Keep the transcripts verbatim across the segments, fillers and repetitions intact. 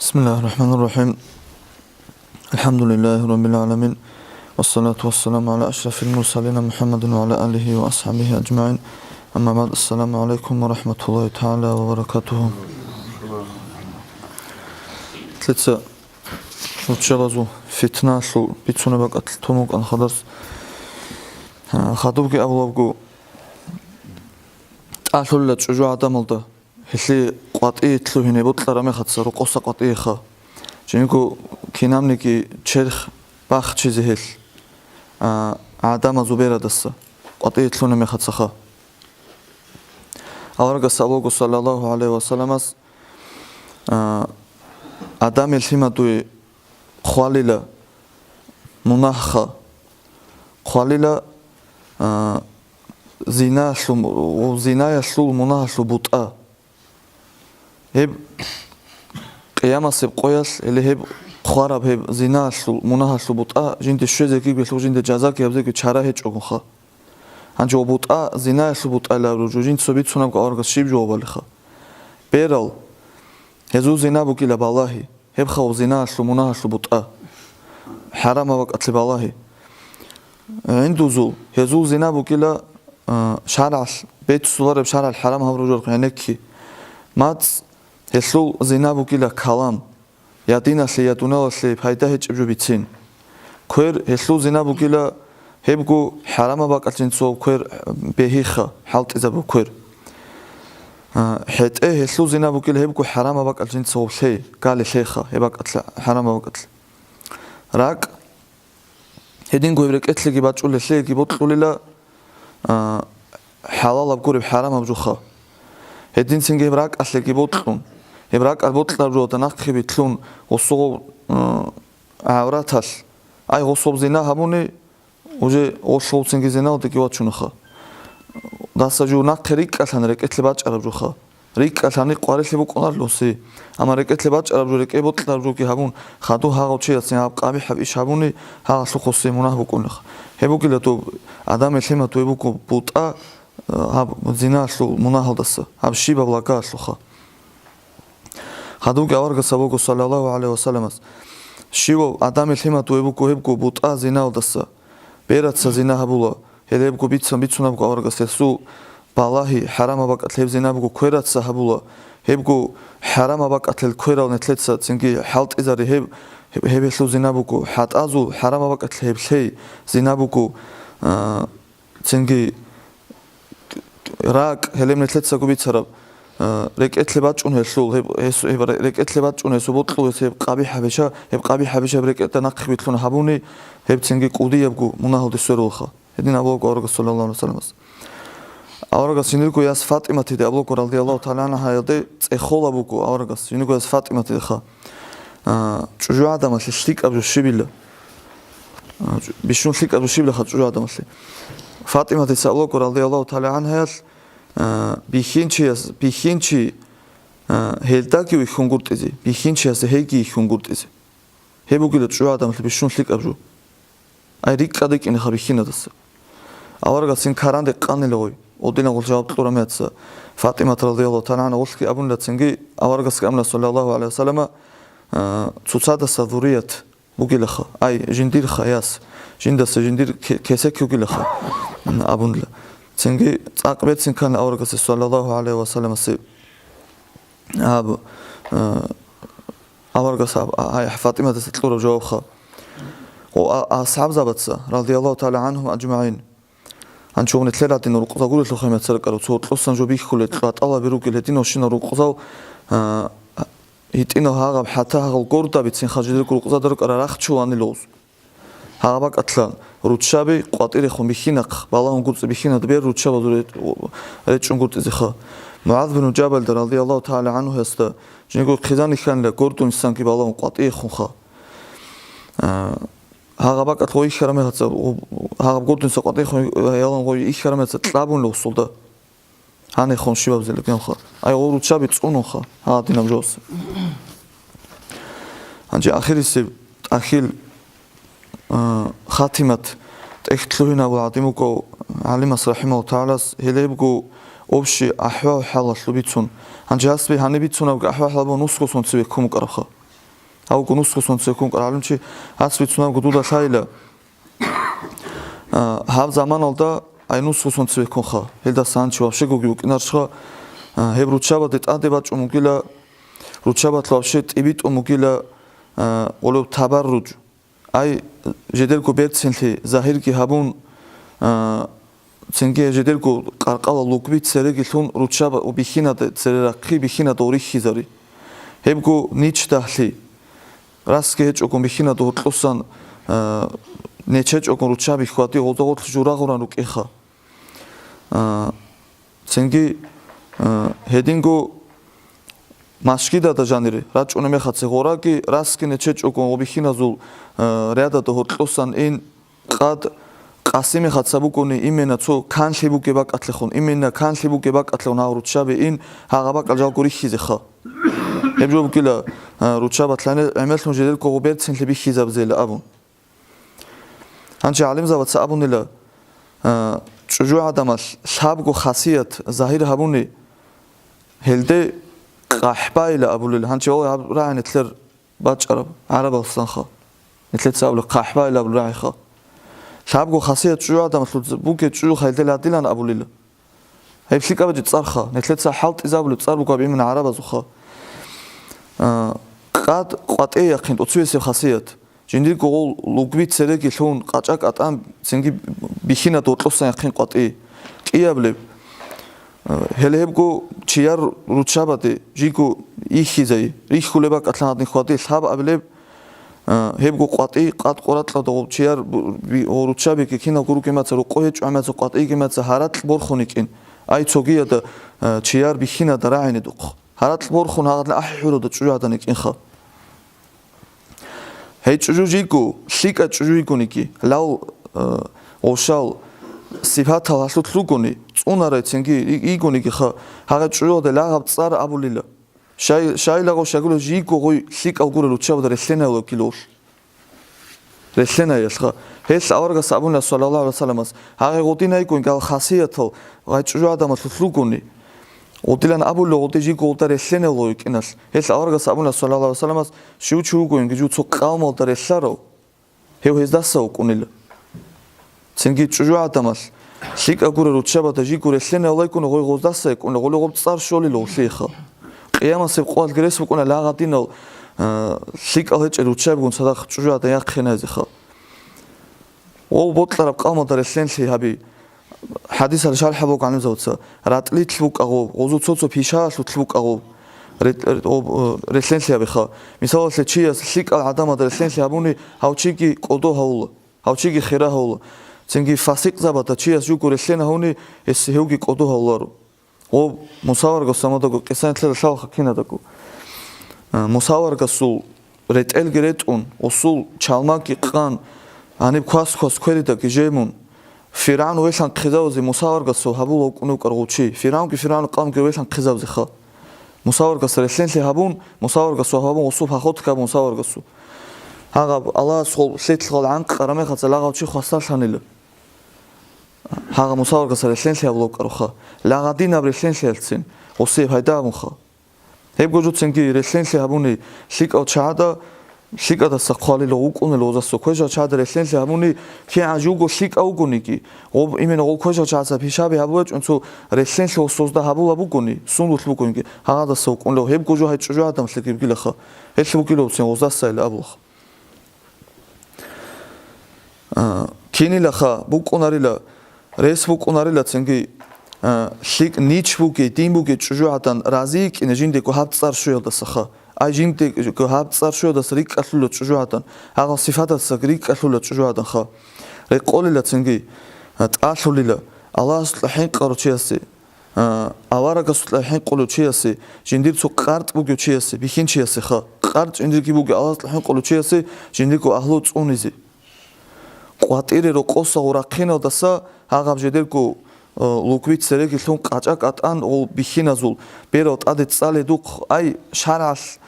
بسم الله الرحمن الرحيم. الحمد لله رب العالمين. والصلاة والسلام على أشرف المرسلين محمد وعلى آله وأصحابه أجمعين. أما بعد. السلام عليكم ورحمة الله تعالى وبركاته. Лъица руччабазул фитналъул бицунеб бакӀалъ тун букӀана хадас. А, хадубги абулабго, тӀалъулила чӀужугӀадамалда, гьелъие къватӀие лъугьине бокьараб мехаца, рокъоса къватӀиеха. Жиндирго кинабниги черх бахчизе гьелъ, а, гӀадамазул берадаса къватӀие лъугьине мехацаха. Аварагас абуго, саллаллагьу гӀалайгьи ва салламас, а, Адамил лъимадуе хъвалила мунагьха, хъвалила, а, зиналъул, зинаялъул мунагьалъул бутӀа. Гьеб къиямасеб къоялъ, или гьеб хъвараб гьеб зиналъул мунагьалъул бутӀа жинде щвезеги гьелъул жинде жазаги гьабзеги чара гьечӀогоха. Гьанже ва бутӀа, зинаялъул бутӀа илан руго, жинца бицунабго аварагас щиб жаваб балеха? Берал, гьезул зина бугила балагьи, гьеб хаваб зинаялъул мунагьалъул бутӀа, хӀарамаб бакӀалъе балагьи. ГӀиндузул, гьезул зина бугила, а, шаргӀалъ беццулареб, шаргӀалъ хӀарам гьабураб жо гӀенекки. МацӀ, гьелъул зина бугила калам, я диналъе, я дуниялалъе пайда гьечӀеб жо бицин. Квер, гьелъул зина бугила, гьебго хӀарамаб бакӀалъ жинцав квер бегьиха, хӀалтӀизабу квер. А, хӀетӀе, гьелъул зина бугила, гьебго хӀарамаб бакӀалъ жинцав лъей, гали лъейха, гьеб бакӀалъ, хӀарамаб бакӀалъ. РакӀ, гьединго гьеб рекӀелъеги бачӀулелъеги бокьулила, а, хӀалалаб гуреб хӀарамаб жоха. Гьединцинги гьеб ракӀалъеги бокьун, гьеб ракӀалъ бокьараб жода нахъе битлъун, гъосул, а, гӀавраталъ, ай, гъосул зина гьабуни, уже гъолъулцинги зиналдеги вачунаха. Даса жо нахъе рикӀкӀалъан рекӀелъе бачӀараб жоха. РикӀкӀалъани къварилъи букӀунарлъуси. Амма рекӀелъе бачӀараб жо, рекӀее бокьараб жоги гьабун, хадур гьагъав чиясин гьаб къабихӀаб иш гьабуни, гьагъалъухъуси мунагь букӀунеха. Гьеб бугила доб Адамил лъимадуе буго бутӀа, гьаб зиналъул мунагьалдаса, гьаб щибаб лагаалъуха. Хадубги аварагас абуго, саллаллагьу гӀалайгьи ва салламас, щивав Адамил лъимадуе буго гьебго бутӀа зиналдаса, бераца зина гьабула, гьелебго бицан бицунабго аварагас гьесул балагьи, хӀарамаб бакӀалъ гьеб зина буго квераца гьабула, гьебго хӀарамаб бакӀалъел кверал нилъеца цинги хӀалтӀизари гьеб, гьеб, гьеб гьелъул зина буго, хӀатӀазул хӀарамаб бакӀалъ гьеб лъей зина буго, а, цинги ракӀ, гьелеб нилъецаго бицараб, а, рекӀелъе бачӀун гьелъул, гьеб, гьес-, гьеб ре-, рекӀелъе бачӀун гьесул бокьулес гьеб къабихӀ гьабиша, гьеб къабихӀ гьабиша гьеб рекӀелда нахъе битлъун гьабуни, гьеб цинги кӀудиябго мунагьалде сверулха. Гьедин абулаго аварагас, саллаллагьу гӀалайгьи ва салламас. Аварагас жиндирго яс ФатӀиматиде абулаго, радияллагьу тагӀала гӀангьаялде цӀехола буго аварагас, жиндирго яс ФатӀиматидеха. А, чӀужугӀадамалъе лъикӀаб жо щибила? А, чӀу-, бищун лъикӀаб жо щибилаха чӀужугӀадамалъе? ФатӀиматица абулаго, радияллагьу тагӀала гӀангьаялъ, а, бихьинчияс, бихьинчи, а, гьелдаги вихьунгутӀизе, бихьинчиясда гьейги йихьунгутӀизе. Гьеб бугила чӀужугӀадамалъе бищун лъикӀаб жо. Ай, рикӀкӀад рикӀкӀинеха бихьинадаса. Аварагасин каранде къанила гъой. Гъодинаб гъол жаваб кьураб мехалъ, ФатӀимат радияллагьу тагӀала гӀангьа гъолъги абунила цинги, аварагасги абуна, саллаллагьу гӀалайгьи ва саллама, а, цоцадаса зуррият бугилаха, ай, жиндирха яс, жиндаса жиндир ке-, кесек йугилаха, м, абунила. Цинги цӀакъ берцин ккана аварагасе, саллаллагьу гӀалайгьи ва салламасе, аб-, а, аварагас аб-, а-, ай, ФатӀиматаса кьураб жавабха. О, а-, асхӀабзабаца, радияллагьу тагӀала гӀангьум ажмагӀин. Гьанчо нилъер гьадин рукъзал гурелъул хемецаракӀарав цо гьоркьосан жо бихьулел, кьатӀалаби ругел гьединал щинал рукъзал, а, гьитӀинал гьагъаб хӀатта гьагъал гордабицин хажидирго рукъзадарукӀара рахчуланилоз. Гьагъаб бакӀалъан руччаби къватӀирехун бихьинахъ, балагьун гурцӀи бихьинад бер руччабазул ре-, речӀун гуртӀизеха. МугӀаз бин Жабалда, радияллагьу тагӀала гӀангьу, гьесда жиндирго хъизан ихьанила гордунисанги балагьун къватӀиехунха. А, гьагъаб бакӀалъ гъой ихьараб мехалца, гъо-, гьагъаб гордунса къватӀехун ялан гъой ихьараб мехалца кьабунила гъусулда. Гьанихун щибаб зелгенха. Ай, гъо руччаби цӀунунха, гьадинаб жоса. Гьанже ахирисеб тӀахьил, а, хатимат тӀехь лъугьинабул гӀадин вукӀав гӀалимас, рахӀимагьуллагьу тагӀалас, гьелебго общий ахӀвал-хӀалалъул бицун. Гьанже гьасби гьаниб бицунабго ахӀвал-хӀалаб нусго сонци беккун букӀарабха. Гьавго нусго сонцебе ккун ккарал гӀалимчи, гьас бицунабго дуда лъайила. А, гьаб заманалда ай нусго сонцебе ккунха. Гьелдаса гьанчи вообще гуги букӀинарищха, а, гьеб руччабаде тӀаде бачӀун бугила, руччабалъ вообще тӀибитӀун бугила, а, гъолеб табарруж. Ай, жидерго берцинлъи загьирги гьабун, а, цинги жидерго къаркъала лугби цереги лъун руччаба бихьинада цере рахъи бихьинада урихьизари. Гьебго нич дагьлъи. Расги гьечӀогун бихьинада гьоркьосан, а, нечечӀогун руччаби хьвади гъоза-гъорлъ журагъуран рукӀиха. А, цинги, а, гьединго машгидада жанире рачӀуна мехаце гъораги, расги нечечӀого гъобихьиназул, а, рядада гьоркьосан ин къад къаси мехаца бугони, имена цо канлъи бугеб бакӀалъехун, имена канлъи бугеб бакӀалъехун гьав руччаби ин гьагъа бакӀал жалго рихьизеха. Гьеб жо бугила, а, руччабалъ гӀемерлъун жидерго гъуберцинлъи бихьизабзейила абун. Гьанже гӀалимзабаца абунила, а, чӀужугӀадамалъ лъабго хасият загьир гьабуни, гьелде къахӀбайила абулел. Гьанже валлагь гьаб рагӀи нилъер бачӀараб гӀарабалъанха. Нилъеца абулеб къахӀбайила абулеб рагӀиха. Лъабго хасият чӀужугӀадамалъул бугеб чӀужуха гьелде ладилан абулила. Гьеб лъикӀаб жо цӀарха, нилъеца хӀалтӀизабулеб цӀар буго гьаб иман гӀарабазухъа. А, къад къватӀие яхъин тӀоцевесеб хасият. Жиндирго гъол лугби цереги лъун, къачӀа кӀатӀан цинги бихьинад гьоркьосан яхъин къватӀи. КӀияб леб? А, гьеле гьебго чияр руччабаде жиго ихьизай, рихьулеб бакӀалъан гьадин хьвади лъаб абилеб, А, гьебго къватӀи къад къоракьалда гъоб чияр бу-, би-, гъо руччабиги киналго ругемаца, рокъо гьечӀо гӀамаца, къватӀиги маца гьаракь борхун йикӀин. Ай цогияда, а, чияр бихьинада рагӀинедухъ. Гьаракь борхун гьагъадин ахӀи хӀурада чӀужугӀадан йикӀинха. Гьей чӀужу жиго, лъикӀа чӀужу йигониги, лав, а, гъошал, сипатал гьалъулъ ругони, цӀунарай цинги и-, йигонигиха, гьагъа чӀужугӀаде лагъаб цӀар абулила. Шай-, шайлагъо щагула жийго гъой лъикӀал гурел руччабада релълъенайла килолъ. Релълъенаялъха. Гьелъ аварагас абуна, саллаллагьу гӀалайгьи вассаламас, гьагъи гъодинайгун гал хасиятал гъай чӀужугӀадамалъулъ ругони. Гъодилан абулев гъоди жийго гъолда релълъенайла йикӀиналъ. Гьелъ аварагас абуна, саллаллагьу гӀалайгьи вассаламас, щив чи вугоинги жив цо къавмалда релълъарав. Гьев гьездаса вукӀунила. Цинги чӀужугӀадамалъ лъикӀа гурел руччабада жиго релълъенавлайкӀун гъой гъоздаса йикӀунила, гъоле гъоб цӀар щолила гъолъиеха. Къиямасеб къоялъ герес букӀуна лагъадинал, а, лъикӀал гьечӀел руччабигун цадахъ чӀужугӀадан яхъинайзеха. Гъов бокьараб къавмалда релълъенлъи гьаби. ХӀадисал шархӀ буго гӀалимзабаца, ратӀлилъ букӀа гъоб, гъозул цо-цо пишаялъулъ букӀа гъоб, ре-, ре-, гъоб, э, релълъенлъи гьабиха. Мисалалъе, чияс лъикӀал гӀадамалда релълъенлъи гьабуни, гьав чиги кӀодо гьавула, гьав чиги хира гьавула. Цинги фасикъзабада чияс жуго релълъен гьавуни, гьес гьевги кӀодо гьавуларо. Гъоб Мусаваргас самадаго къисанлъила лъалха кинадаго. А, Мусаваргасул ретӀелги ретӀун, усул чалмаги къан, гьаниб квас-квас кверидаги жемун, ФиргӀавн велъан хъизавзе Мусаваргасул гьабула вукӀунев каргъулчи. ФиргӀавнги ФиргӀавн къавмги велъан хъизавзеха. Мусаваргас релълъенлъи гьабун, Мусаваргасул гьабун, усул пахотк гьабун Мусаваргасул. Гьагъаб Аллагьас хол лъетлъал гӀанкъ къарамехаца лагъав чи хвасарлъанила. Гьагъа Мусаваргас релълъенлъи гьабулев каруха. Лагъадинаб релълъенлъиялцин гъосие пайда гьабунха. Гьебго жуцинги релълъенлъи гьабуни лъикӀав чагӀада, лъикӀадаса хъвалила вукӀунила озасо квешал чагӀада релълъенлъи гьабуни кигӀан жуго лъикӀав вугониги, гъоб именно гъол квешал чагӀаца пишаби гьабулечӀун цо релълъенлъи гъосозда гьабула бугони, сундулъ бугониги, гьагъадаса вукӀунила гьебго жо гьай чӀужугӀадамлъиги бугилаха. Гьелъ бугила цин гъоздасайила абулха. А, кинилаха букӀунарила, рес букӀунарила цинги, а, лъикӀ нич бугей, дин бугей чӀужугӀадан рази йикӀине жиндего гьаб цӀар щуялдасаха. Ай жиндего гьаб цӀар щуялдаса рикӀкӀалъула чӀужугӀадан, гьагъал сифаталдаса рикӀкӀалъула чӀужугӀаданха. Рекъолила цинги, а, тӀалъулила Аллагьасукьа хӀинкъарав чиясе. А, аварагасукьа хӀинкъулев чиясе, жиндир цо къартӀ бугев чиясе, бихьинчиясеха. КъартӀ жиндирги бугев Аллагьасукьа хӀинкъулев чиясе, жиндирго агьлу цӀунизе. КъватӀире рокъоса гъурахъиналдаса гьагъаб жидерго, а, лугби цереги лъун къачӀа кӀатӀан гъол бихьиназул берал тӀаде цӀаледухъ, ай, шаргӀалъ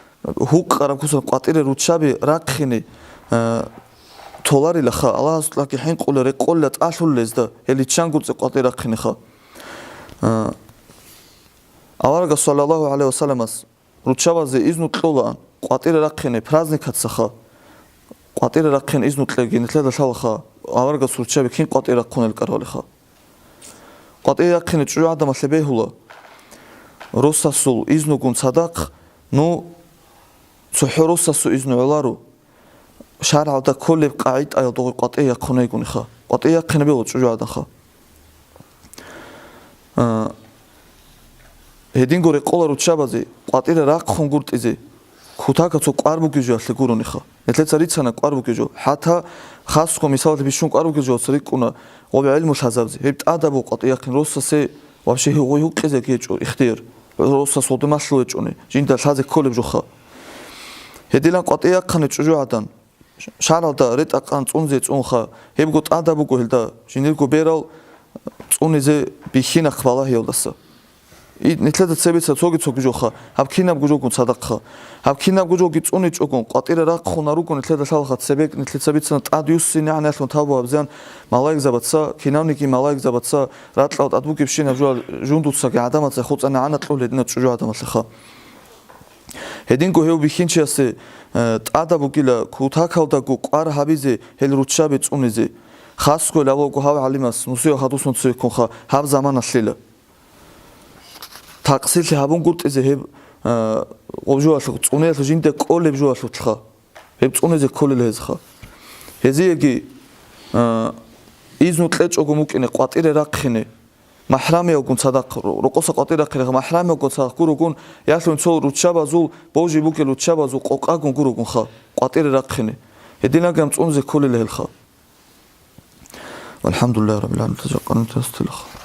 гьукъараб кусан къватӀире руччаби рахъине, а, толарилаха, Аллагьасукьаги хӀинкъулел рекъолла тӀалъулел гьезда, гьел иччанго цӀикъватӀи рахъинеха. А, аварагас, саллаллагьу гӀалайгьи вассаламас, руччабазе изну кьолаан, къватӀире рахъине праздникацаха, къватӀире рахъин изну кьеги, нилъеда лъалаха, аварагас руччаби кин къватӀире рахъунел кӀаралиха. КъватӀире рахъине чӀужугӀадамалъе бегьула. Росасул изнугун цадахъ, ну, цохӀо росасул изну гӀоларо, шаргӀалда кколеб къагӀидаялда гъой къватӀире яхъунайгуниха, къватӀире яхъине бегьула чӀужугӀаданха. А, гьединго рекъола руччабазе къватӀире рахъун гуртӀизе, кутакаб цо кӀвар бугеб жоялъе гурониха. Нилъеца рицана кӀвар бугеб жо. ХӀатта хасго мисалалъе бищун кӀвар бугеб жоялъе рикӀкӀуна гъоб гӀелму лъазабизе. Гьеб тӀадаб буго къватӀире яхъин, росасе вообще гьев гъой гьукъизеги гьечӀо ихтияр. Росас гъодин малъулев гьечӀони, жинда лъазе кколеб жоха. Гьедилан къватӀире яхъани чӀужугӀадан, шаргӀалда ретӀа-къан цӀунизе цӀунха, гьебго тӀадаб буго гьелда, жиндирго берал цӀунизе бихьинахъ балагьиялдаса. И нилъеда цебеца цоги-цоги жоха, гьаб кинабго жогун цадахъха. Гьаб кинабго жоги цӀуничӀогун, къватӀире рахъуна руго нилъеда лъалаха цебекӀ, нилъеца бицана тӀад юссинегӀанилъун тавбу гьабзеян малаикзабаца, кинавниги малаикзабаца ракьал тӀад бугебщинаб жо жундуцаги гӀадамаца хуцӀанегӀана кьул гьединаб чӀужугӀадамалъеха. Гьединго гьев бихьинчиясе, э, тӀадаб бугила кутакалдаго кӀвар гьабизе, гьел руччаби цӀунизе. Хасго лъалаго гьав гӀалимас, нусияб хадусун цевеккунха, гьаб заманалъила. Такъсирлъи гьабун гуртӀизе гьеб, э, гъоб жоялъул цӀуниялъул жинда кӀолеб жоялъулъха. Гьеб цӀунизе кколел гьезха. Гьезиеги, э, изну кьечӀого мукӀине къватӀире рахъине. МахӀрамиявгун цадахъ, ро-, рокъоса къватӀире рахъине, махӀрамиявгун цадахъ гурогун, ялъун цо руччабазул, божи бугел руччабазул къокъагун гурогунха, къватӀире рахъине. Гьединаган цӀунизе кколел гьелха. АлхӀамдулиллагьи раббил гӀаламин, тажаккарун тестилха.